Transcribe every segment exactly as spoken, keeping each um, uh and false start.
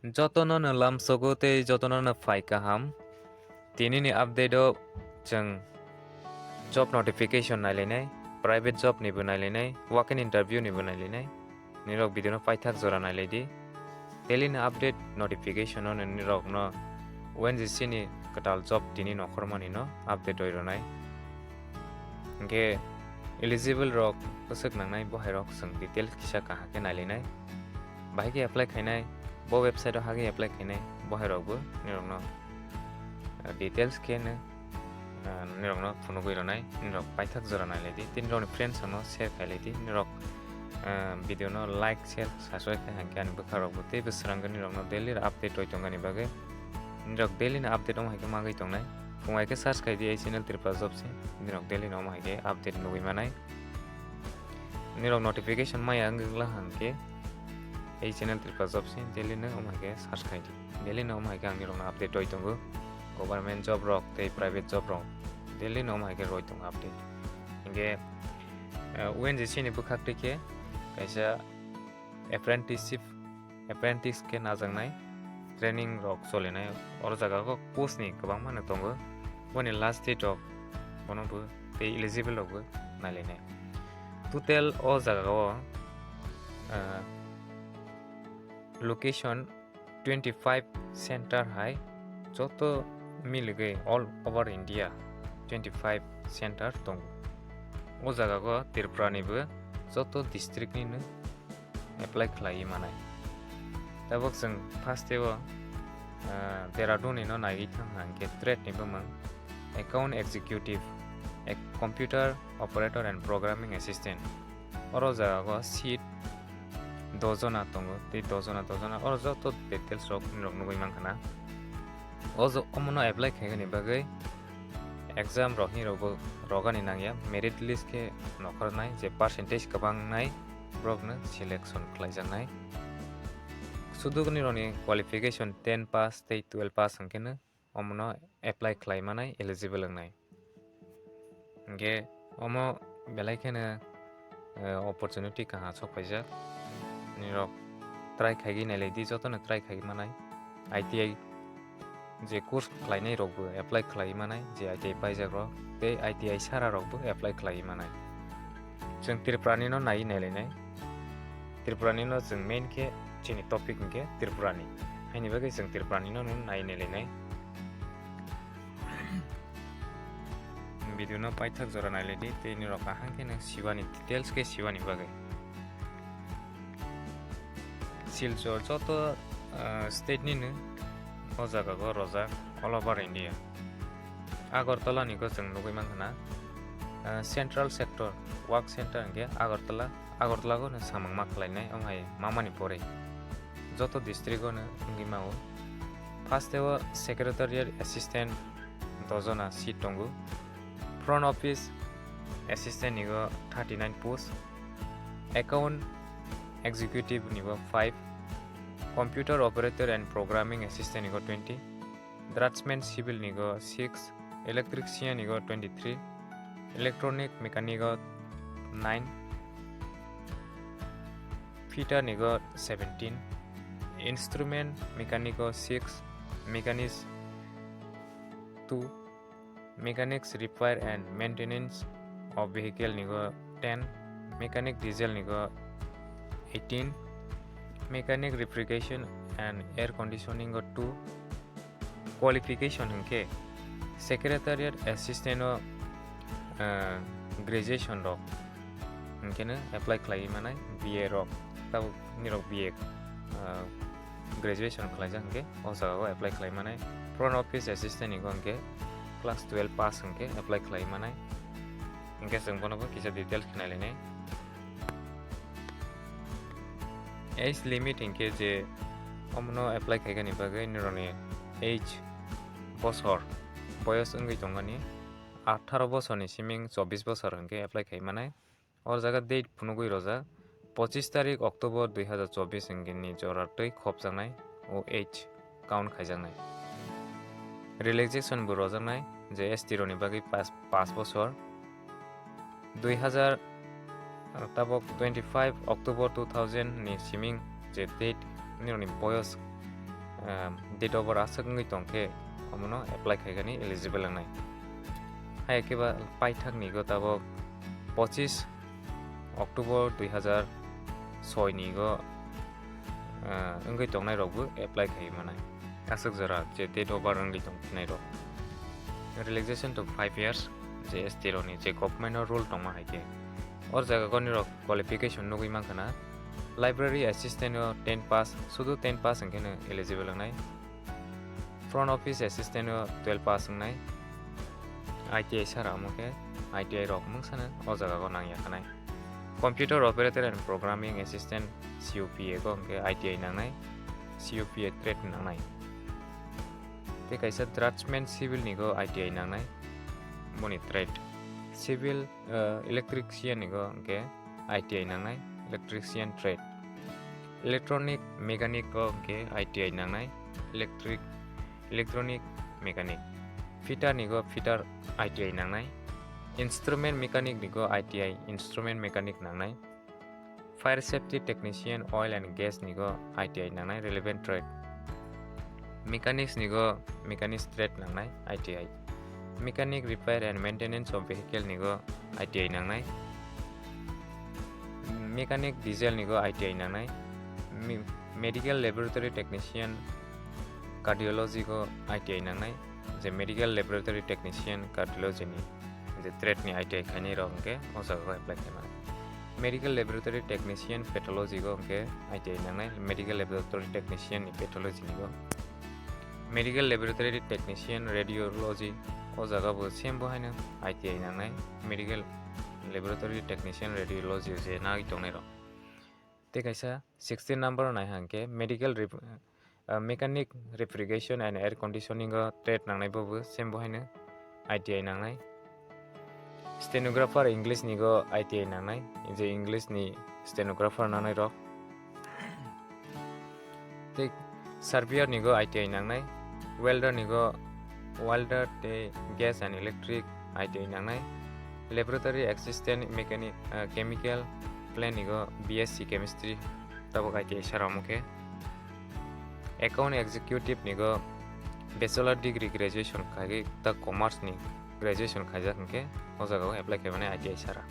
Jotono no lamsogo tei jotono no phai kaham. Tini ni update o chwng job notification nailainai, private job ni bo nailainai, walk in interview ni bo nailainai. Nirok video no paithak jora nailaidi. Daily ni update notification o nirok no O N G C ni kwtal job tini nokhormani no update roi ronai. Hingke eligible rok bwswk nangnai, bohai rok chwng detail kisa kaham khe nailainai. Bahai khe apply khainai, bo website o hagwi apply khainai, bohai rokbo nirokno, ah, details khe no, ah, nirokno phunugwi ronai, nirok paithak jora nailaidi, tei nirokni friends rokno share khailaidi, nirok, ah, video no like, share, subscribe khai hangkhe ani bwkha rokbo teibo swrangwi nirokno daily update roi tongani bagwi. Nirok daily ni update omo hai khe magwi tongnai. Phung hai khe search khai di ei channel Tripura Job se, nirok daily no omo hai khe update nugwi manai. Nirok notification maya wngwi wngla hang khe ei channel Tripura Job se daily no omo hai khe search khai di. Daily no omo hai khe ang nirokno update roi tongo. Government job rok tei private job rok daily no omo hai khe roi tongo update. Hingkhe, eh, O N G C ni bwkhak twi khe kaisa apprenticeship, apprentice khe najaknai training rok cholinai. Oro jaga o post ni kwbangma no tongo. Boni last date rok bono bo tei eligible rok bo nailainai. Total o jaga o, ah, location twenty five center hai joto miligwi all over India twenty five center tongo. O jaga o Tripura ni bo joto district ni no apply khlaiwi manai. Tabuk chwng first o, ah, Dehradun ni no naiwi thang hang khe trade ni bumung account executive, a computer operator and programming assistant. Oro jaga o seat dojona tongo, tei dojona, dojona. Oro joto details rok nirok nugwi mankha na. O jo-, omono apply khaigani bagwi exam rok hinwi rokbo rogani nangya, merit list khe nokhornai je percentage kwbang nai borokno selection khlaijaknai. Sudu nirokni qualification ten pass tei twelve pass hwnkhe no omono apply khlai manai, eligible wngnai. Hingkhe omo belai kheno, eh, opportunity kaham sok phaijak. Nirok try khaigwi nailai di, jotono try khaigwi manai. I T I je course khlainai rokbo apply khlaiwi manai, je I T I paijak rok tei I T I sara rokbo apply khlaiwi manai. Chwng Tripura ni no naiwi nailainai. Tripura ni no chwng main khe chini topic hwnkhe Tripura ni. Haini bagwi chwng Tripura ni no naiwi nailainai. Video no paithak jora nailai di, tei nirok kaham khe nang siwani, details khe siwani bagwi. Silchar joto, ah, state ni no o jaga go rojak all over India. Agartala ni go chwng nugwi mankha na, ah, central sector work center hwnkhe Agartala, Agartala go no samung ma khlainai, omo hai mamani pore joto district o no wngwi mao. First o secretariat assistant dojona seat tongo. Front office assistant nigo thirty nine post, account executive nigo five, computer operator and programming assistant nigo twenty, draftsman civil nigo six, electrician nigo twenty three, electronic mechanic o nine, fitter nigo seventeen, instrument mechanic o six, mechanist two, mechanics repair and maintenance of vehicle nigo ten, mechanic diesel nigo eighteen, mechanic refrigeration and air conditioning o two, qualification hwnkhe secretariat assistant o, ah, graduation rok hwnkhe apply khlaiwi manai, B A rok, tabuk nirok B A, ah, graduation khlaijak hwnkhe o jaga o apply khlai manai. Front office assistant ni hwnkhe class twelve pass hwnkhe apply khlai manai. Hwnkhe chwng bono bo kisa details khe nailainai. Age limit hwnkhe je omono apply khaigani bagwi nirokni age bosor, boyos wngwi tongmani atharo bosorni siming chobbish bosor hwnkhe apply khai manai. O jaga date phunugwi rojak, pochis tarik October dui hazar chobbish hwnkhe ni jora twi khopjaknai o age count khaijaknai. Relaxation bo rojaknai je S T rokni bagwi pas, pas bosor. Dui hazar, ah, tabok twenty five October two thousand ni siming je date nirokni boyos ah, date of birth aswk wngwi tong khe omono apply khaigani eligible wngnai. Hai khe ba paithakni go tabok pochis October dui hazar soi ni go, ah, wngwi tongnai rokbo apply khai manai. Aswk jora je date of birth wngwi tong phinai rok. Relaxation to five years je S T rokni je government o rule tongma hai khe. O jaga goni rok qualification nugwi mankha na. Library assistant o ten pass, sudu ten pass hwnkhe no eligible wngnai. Front office assistant o twelve pass wngnai. I T I sara omo khe I T I rok mungsano o jaga o nangya khanai. Computer operator and programming assistant C O P A go hwnkhe I T I nangnai, C O P A trade nangnai. Tei kaisa draftsman civil ni go I T I nangnai, boni trade. Civil, eh, electrician ni go hwnkhe I T I nangnai, electrician trade. Electronic mechanic go hwnkhe I T I nangnai, electric, electronic mechanic. Fitter ni go fitter I T I nangnai. Instrument mechanic ni go I T I, instrument mechanic nangnai. Fire safety technician, oil and gas ni go I T I nangnai, relevant trade. Mechanics ni go mechanics trade nangnai, I T I. Mechanic repair and maintenance of vehicle ni go I T I nangnai. Mechanic diesel ni go I T I nangnai. Me-, medical laboratory technician, cardiology go I T I nangnai. Je medical laboratory technician, cardiology ni je trade ni I T I khainai rok hwnkhe o jaga o apply khaimani. Medical laboratory technician, pathology go hwnkhe I T I nangnai, medical laboratory technician ni pathology ni go. Medical laboratory technician, radiology, o jaga bo same bo haino I T I nangnai, medical laboratory technician, radiology je nai tongnai rok. Tei kaisa sixteen number o nai hwnkhe medical rep-, ah, mechanic, refrigeration and air conditioning o trade nangnai, bobo same bo haino I T I nangnai. Stenographer English ni go I T I nangnai, je English ni stenographer nangnai rok. Tei surveyor ni go I T I nangnai, welder ni go welder tei gas and electric I T I nangnai, laboratory assistant mechanic, ah, chemical plant ni go B S C chemistry tabok I T I sara omo khe. Account executive ni go bachelor degree graduation khai ta commerce ni graduation khaijak hwnkhe o jaga o apply khaimani I T I sara.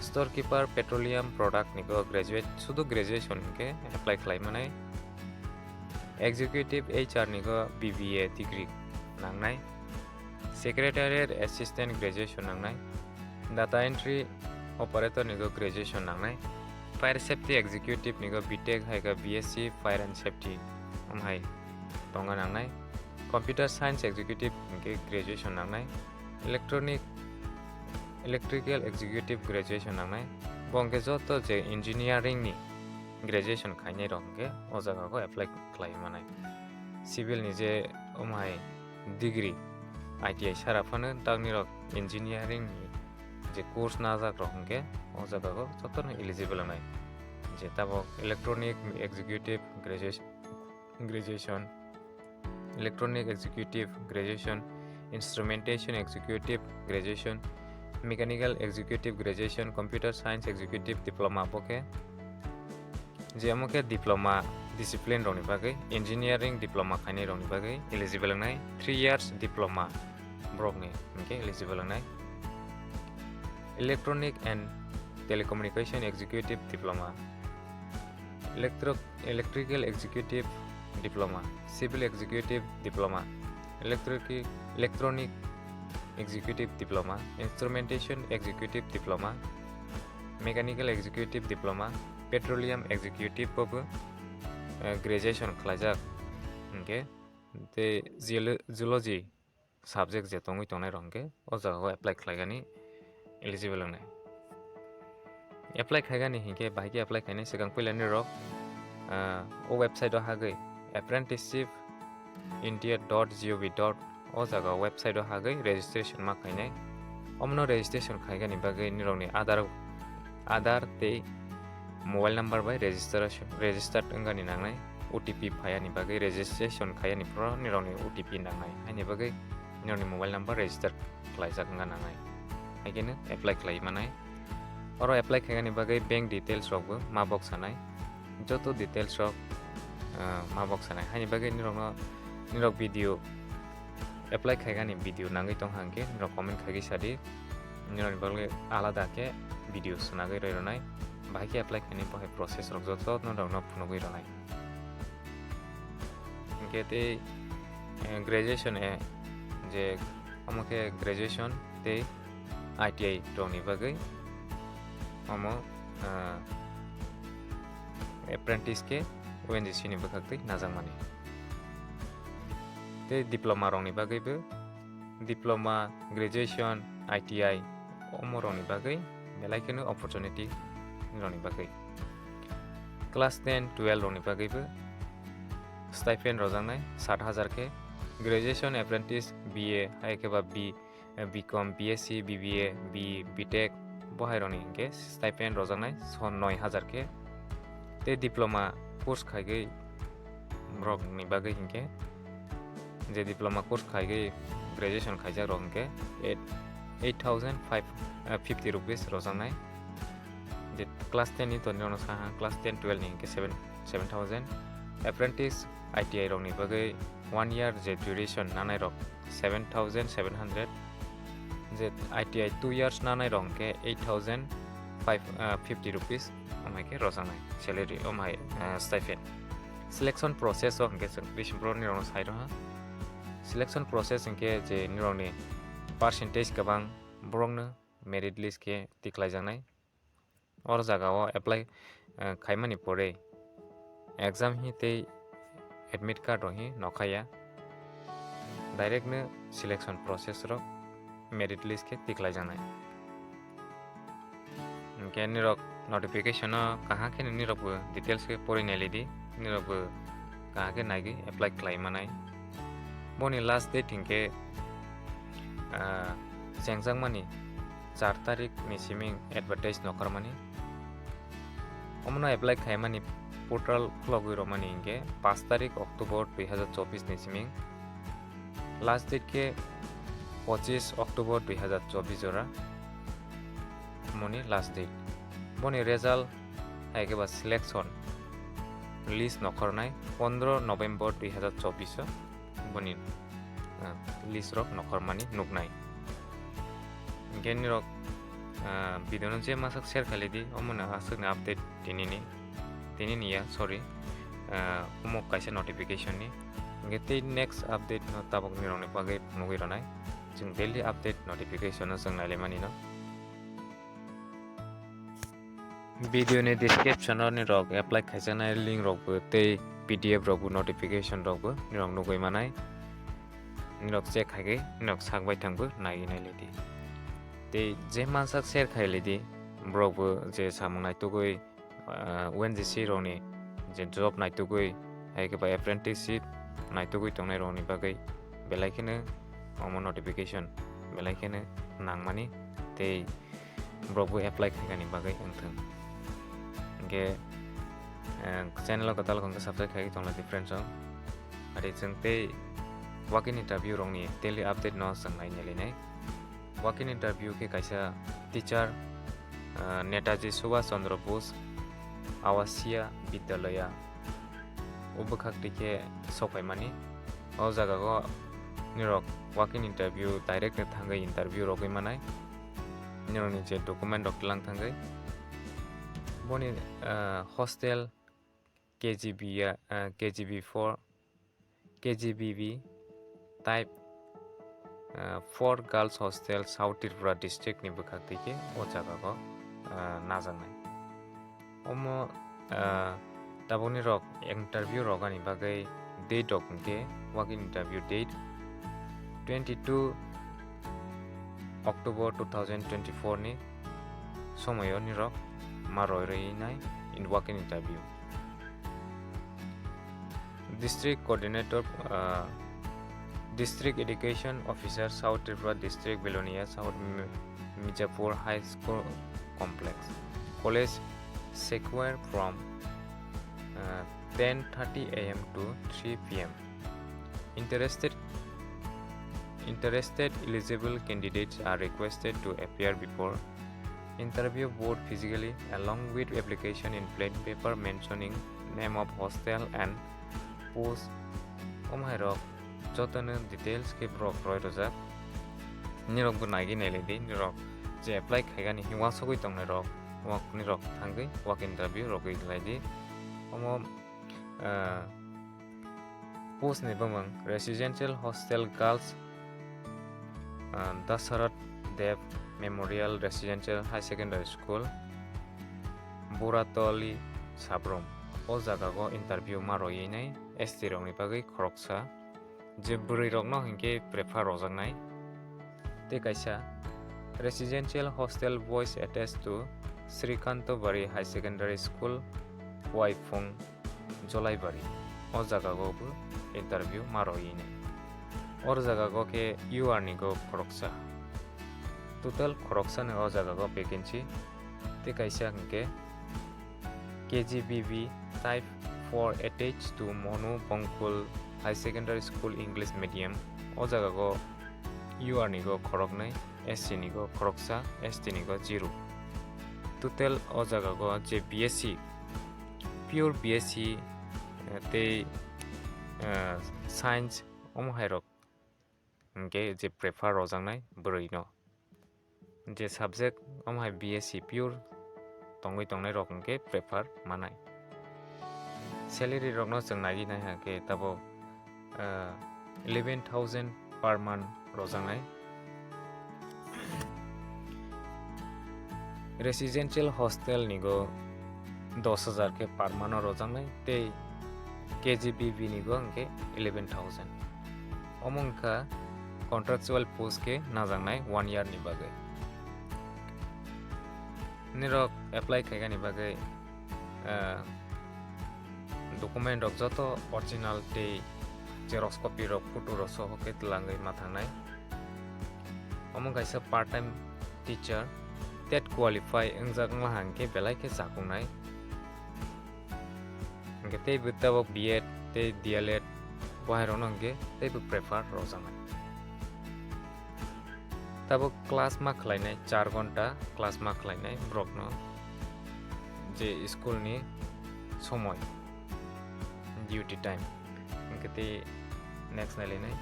Storekeeper petroleum product ni go graduate, sudu graduation hwnkhe apply khlaimanai. Executive H R ni go B B A degree nangnai. Secretariat assistant graduation nangnai. Data entry operator ni go graduation nangnai. Fire safety executive ni go B Tech hai khe B S C fire and safety omhai tonga nangnai. Computer science executive hwnkhe graduation nangnai. Electronic, electrical executive graduation nangnai. Bo hwnkhe joto je engineering ni graduation khainai rok hwnkhe o jaga o apply khlai manai. Civil ni je omhai degree I T I sara phano dakni rok engineering ni je course najak rok hwnkhe o jaga o jotono eligible wngnai. Je tabok electronic executive graduation, graduation, electronic executive graduation, instrumentation executive graduation, mechanical executive graduation, computer science executive diploma bo khe. Je omo khe diploma discipline rokni bagwi, engineering diploma khainai rokni bagwi eligible wngnai, three years diploma borokni hwnkhe eligible wngnai. Electronic and telecommunication executive diploma, electro-, electrical executive diploma, civil executive diploma, electric-, electronic executive diploma, instrumentation executive diploma, mechanical executive diploma, petroleum executive bobo, eh, graduation khlaijak hwnkhe, tei geolo-, geology subject je tongwi tongnai rok hwnkhe o jaga o apply khlaigani eligible wngnai. Apply khaigani hinkhe bahai khe apply khainai swkang puilani rok, ah, o website o hagwi apprenticeship india dot gov dot o jaga o website o hagwi registration ma khainai. Omono registration khaigani bagwi nirokni Aadhaar, Aadhaar tei mobile number bai registration, registered wngani nangnai. O T P phayani bagwi registration khaiyani phoro nirokni O T P nangnai, haini bagwi nirokni mobile number register khlaijak wngna nangnai, hai kheno apply khlai manai. Oro apply khaigani bagwi bank details rokbo ma bok sanai. Joto details rok ah, ma bok sanai. Haini bagwi nirokno, nirok video apply khaigani video nangwi tong hangkhe nirok comment khaigwi sadi. Nirokni bagwi alada khe video swnagwi roi rwnai. Bahai khe apply khainai bohai process rok joto norokno phunugwi rwnai. Hingkhe tei, eh, graduation, eh, je omo khe graduation tei I T I rokni bagwi omo, ah, apprentice khe O N G C ni bwkhak twi najakmani. Tei diploma rokni bagwibo, diploma, graduation, I T I, omo rokni bagwi belai kheno opportunity rokni bagwi. Class ten, twelve rokni bagwibo stipend rojaknai sat hajar khe, graduation, apprentice, B A, hai khe ba B, B Com, B S C, B B A, B, B Tech, bo hai rokni hinkhe stipend rojaknai so noi hajar khe. Tei diploma course khaigwi borokni bagwi hinkhe, je diploma course khaigwi graduation khaijak rok hinkhe eight, eight thousand five, eh, fifty rupees rojaknai. Je class ten ni toni rokno saha, class ten, twelve ni hinkhe seven, seven thousand. Apprentice, I T I rokni bagwi one year je duration nanai rok seven thousand seven hundred. Je I T I two years nanai rok hinkhe eight thousand five, ah, fifty rupees, omo hai khe rojaknai salary, omo hai, ah, stipend. Selection process o hinkhe chwng bisi borok nirokno sai rwha. Selection process hinkhe je nirokni percentage kwbang borokno merit list khe tikhlaijaknai. Oro jaga o apply, eh, khaimani pore exam hi tei admit card rok hi nokhaya, direct no selection process rok merit list khe tikhlaijaknai. Hinkhe nirok notification o kaham khe nirok bo details khe pori nailai di, nirok bo kaham khe naigwi apply khlai manai. Boni last date hinkhe, ah, chengjakmani char tarik ni siming advertise nokhormani. Omono apply khaimani portal khulogwi rwmani hinkhe paanch tarik October dui hazar chobbish ni siming. Last date khe pochis October dui hazar chobbish jora. Omoni last date. Boni result hai khe ba selection list nokhornai pondro November dui hazar chobbish o. Boni, ah, list rok nokhormani nuknai. Hinkhe nirok, ah, video no je masak share khailai di, omono aswkni update tinini, tinini ya, sorry, ah, omo kaisa notification ni. Hinkhe tei next update no tabuk nirokni bagwi phunugwi rwnai. Chwng daily update notification no chwng nailaimani no. Video ni description o nirok apply khaijaknai link rok bo tei P D F rok bo notification rok bo nirok nugwi manai. Nirok check khaigwi nirok sak bai thang bo naiwi nailai di. Tei je mansak share khailai di, borok bo je samung naitugwi, ah, O N G C rokni je job naitugwi, hai khe ba apprenticeship naitugwi tongnai rokni bagwi belai kheno omo notification belai kheno nangmani tei borok bo apply khaikani bagwi wngthung. Hinkhe, eh, channel o kwtal wngkha subscribe khaigwi tonglai di friends o. Ari chwng tei walk-in interview rokni daily update no chwng nai nailainai. Walk-in interview khe kaisa teacher, eh, Netaji Subhash Chandra Bose Awasiya Vidyalaya o bwkhak twi khe sokphaimani. O jaga o nirok walk-in interview direct no thangwi interview rogwi manai. Nirokni je document rok tlang thangwi. Boni, ah, hostel K G B ya, ah, K G B four, K G B B type, ah, four girls hostel South Tripura district ni bwkhak twi khe o jaga o, ah, najaknai. Omo, ah, tabukni rok interview rogani bagwi date rok hinkhe walk-in interview date twenty two October two thousand twenty four ni somoyo nirok ma roi rwinai in walk-in interview. District Coordinator, ah, District Education Officer, South Tripura District, Belonia, South Mi-, Mijapur High School Complex. College secure from, uh, ten thirty A M to three P M. Interested, interested eligible candidates are requested to appear before interview board physically along with application in plain paper mentioning name of hostel and post, omo hai rok jotono details khe borok roi rwjak. Nirok bo naigwi nailai di, nirok je apply khaigani hwnwi uansugwi tongnai rok, wak nirok thangwi walk interview rogwi lai di. Omo, ah, post ni bumung Residential Hostel Girls, ah, Dasarath Dev Memorial Residential High Secondary School, Buratoli Sabrum. O jaga o interview ma roi nai S T rok ni bagwi khoroksa, je bwrwi rok no hinkhe prefer rojak nai. Tei kaisa Residential Hostel Boys attached to Srikanto Bari High Secondary School, Waifung, Jolaibari. O jaga o bo interview ma roi nai. O jaga o khe U R ni go khoroksa. Total khoroksa ni o jaga o vacancy. Tei kaisa hinkhe K G B B type four attached to Monu Bongkul High Secondary School English Medium. O jaga o U R ni go khoroknwi, S C ni go khoroksa, S T ni go zero. Total o jaga o je B S C, pure B S C, eh, tei, eh, science omo hai rok hinkhe je prefer rojaknai bwrwi no. Je subject omo hai B S C pure tongwi tongnai rok hinkhe prefer manai. Salary rok no chwng naiwi nai hinkhe tabuk, ah, eleven thousand per month rojaknai. Residential hostel ni go dos hajar khe per month o rojaknai tei K G B B ni go hinkhe eleven thousand. Omo wngkha contractual post khe najaknai one year ni bagwi. Nirok apply khaigani bagwi, ah, document rok joto original tei xerox copy rok, photo rok soho khe twlangwi ma thangnai. Omo kaisa part time teacher, tet qualify wngjak wngla hinkhe belai khe chakungnai. Hinkhe tei bo tabuk B Ed tei D L Ed bo hai rokno hinkhe tei bo prefer rojaknai. Tabuk class ma khlainai, char ghonta class ma khlainai borokno, je school ni somoi, duty time. Hinkhe tei next nailainai.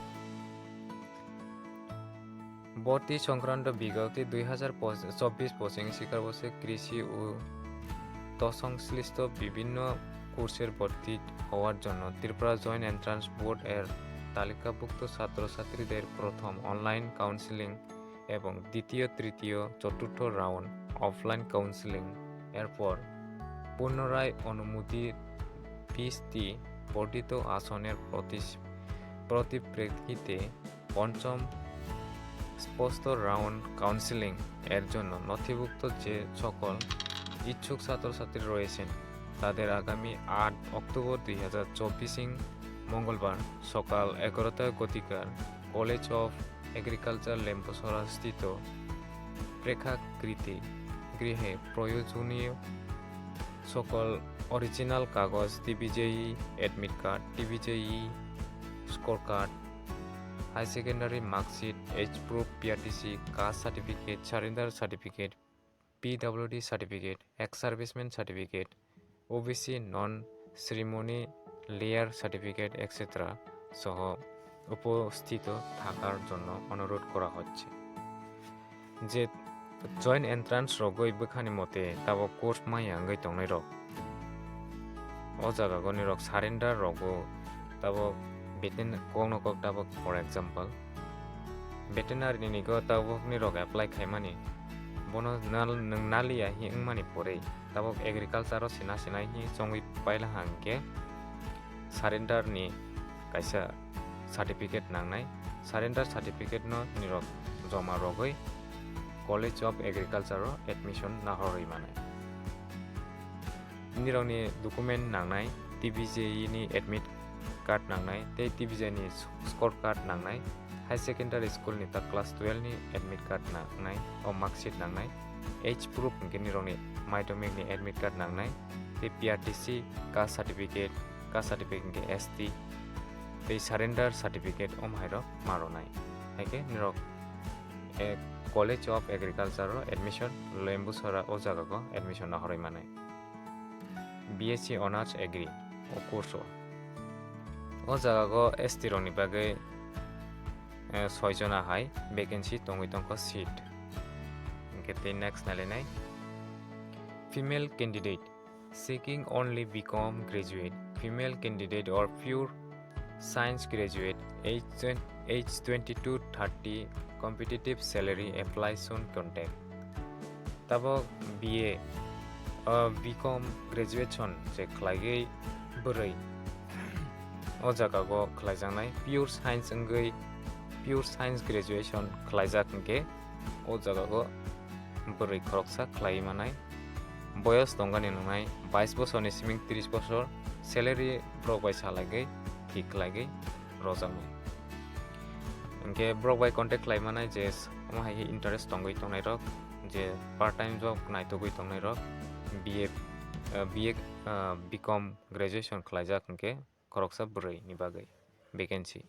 ভর্তি সংক্রান্ত বিজ্ঞপ্তি দুই হাজার চব্বিশ পঁচিশ শিক্ষাবর্ষে কৃষি ও তৎসংশ্লিষ্ট বিভিন্ন কোর্সের ভর্তি হওয়ার জন্য ত্রিপুরা জয়েন্ট এন্ট্রান্স বোর্ড এর তালিকাভুক্ত ছাত্রছাত্রীদের প্রথম অনলাইন কাউন্সেলিং এবং দ্বিতীয়, তৃতীয়, চতুর্থ রাউন্ড অফলাইন কাউন্সেলিং এর পর পুনরায় অনুমোদিত বিশটি বর্ধিত আসনের প্রতিস-, পরিপ্রেক্ষিতে পঞ্চম স্পষ্ট রাউন্ড কাউন্সেলিং এর জন্য নথিভুক্ত যে সকল ইচ্ছুক ছাত্রছাত্রী রয়েছেন, তাদের আগামী আট অক্টোবর দুই হাজার চব্বিশ ইং মঙ্গলবার সকাল এগারোটা ঘটিকার কলেজ অফ এগ্রিকালচার লেম্বুছড়া স্থিত প্রেক্ষাগৃহে, গৃহে প্রয়োজনীয় সকল অরিজিনাল কাগজ, TBJEE admit card, TBJEE score card, high secondary marksheet, age proof, PRTC, caste certificate, surrender certificate, PWD certificate, ex serviceman certificate, OBC non creamy layer certificate, etcetera সহ উপস্থিত থাকার জন্য অনুরোধ করা হচ্ছে। Je joint entrance rogwi bwkhani mote tabuk course maya wngwi tongnai rok. O jaga goni rok surrender rogo tabuk veterin-, kokno kok tabuk, for example, veterinary ni go tabuk ni rok apply khaimani, bono nal-, nwng naliya hi wngmani pore tabuk agriculture o sina sina hi chongwi paila hangkhe surrender ni kaisa certificate nangnai. Surrender certificate no nirok joma rogwi College of Agriculture o admission nahorwi manai. Nirokni document nangnai, T B J E ni admit card nangnai, tei T B J ni score card nangnai, high secondary school ni ta class twelve ni admit card nangnai, o mark sheet nangnai, age proof hwnkhe nirokni madhyamik ni admit card nangnai, tei P R T C caste certificate, caste certificate hwnkhe S T, tei surrender certificate omo hai rok ma rwnai. Hai khe nirok, eh, College of Agriculture o admission, Lembusora o jaga o admission nahorwi manai. B S C Honours Agri o course o. O jaga o S T rokni bagwi, eh, soi jona hai vacancy tongwi tongkha seat. Hwnkhe tei next nailainai female candidate seeking only B Com graduate, female candidate or pure science graduate, age twen-, age twenty to thirty, competitive salary, apply soon, contact. Tabok B A, uh, B Com graduation je khlaigwi bwrwi o jaga o khlaijaknai, pure science wngwi, pure science graduation khlaijak hwnkhe o jaga o bwrwi khoroksa khlaiwi manai. Boyos tongani nwngnai bais bosorni siming tris bosor, salary borok bai salaiwi thik khlaigwi rojaknai. Hwnkhe borok bai contact khlai manai je omo hai khe interest tongwi tongnairok, je part time job naitugwi tongnairok, B A, uh, B A, uh, B Com graduation khlaijak hwnkhe khoroksa bwrwi ni bagwi vacancy.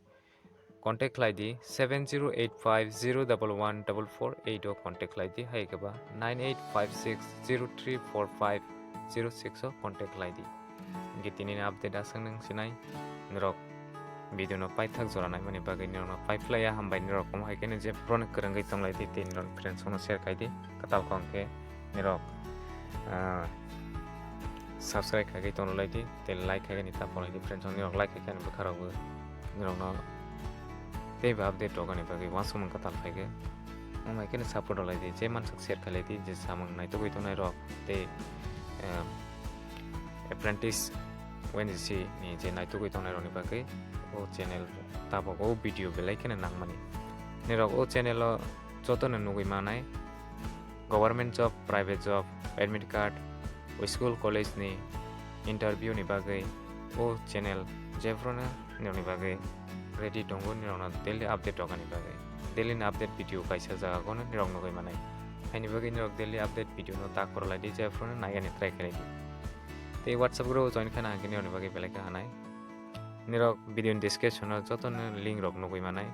Contact khlai di seven zero eight five zero double one double four eight o contact khlai di, hai khe ba nine eight five six zero three four five zero six o contact khlai di. Hwnkhe tini ni update aswk nung sinai norok video no paithak jora naimani bagwi norok no paiphlaiya, hambai norok omo hai khe no je phuru no kwrwngwi tonglai di, tei norok friends rok no share khai di, kwtal kok khe norok, ah, subscribe khai khe tonglai di, tei like khai khe ni ta polai di, friends rok norok like khai khe ani bwkha rok bo norok no tei bo update rok ani bagwi uansukmung kwtal khai khe. Omo hai khe no support rw lai di, je mansuk share khai lai di, je samung naitugwi tongnai rok tei, eh, apprentice O N G C ni je naitugwi tongnai rokni bagwi o channel tabok o video belai kheno nangmani. Nirok o channel o jotono nugwi manai government job, private job, admit card, o school college ni interview ni bagwi o channel jephruno nirokni bagwi ready tongo, nirokno daily update rokani bagwi. Daily ni update video kaisa jaga kono nirok nugwi manai. Haini bagwi nirok daily update video no tak kwrwlai di, jephruno naiyani try khlai di. Tei WhatsApp group o join khana hwnkhe nirokni bagwi belai khe hanai. Nirok video ni description o jotono link rok nugwi manai.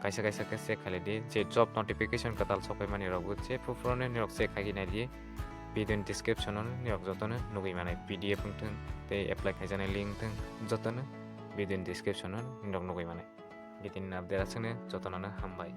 Kaisa kaisa khe check khlai di, je job notification kwtal sokphaimani rokbo je phuru phuru no nirok check khai nai di. Video ni description o nirok jotono nugwi manai, P D F wngthung tei apply khaijaknai link wngthung, jotono video ni description o nirok nugwi manai. Gitini update aswkno jotono hambai.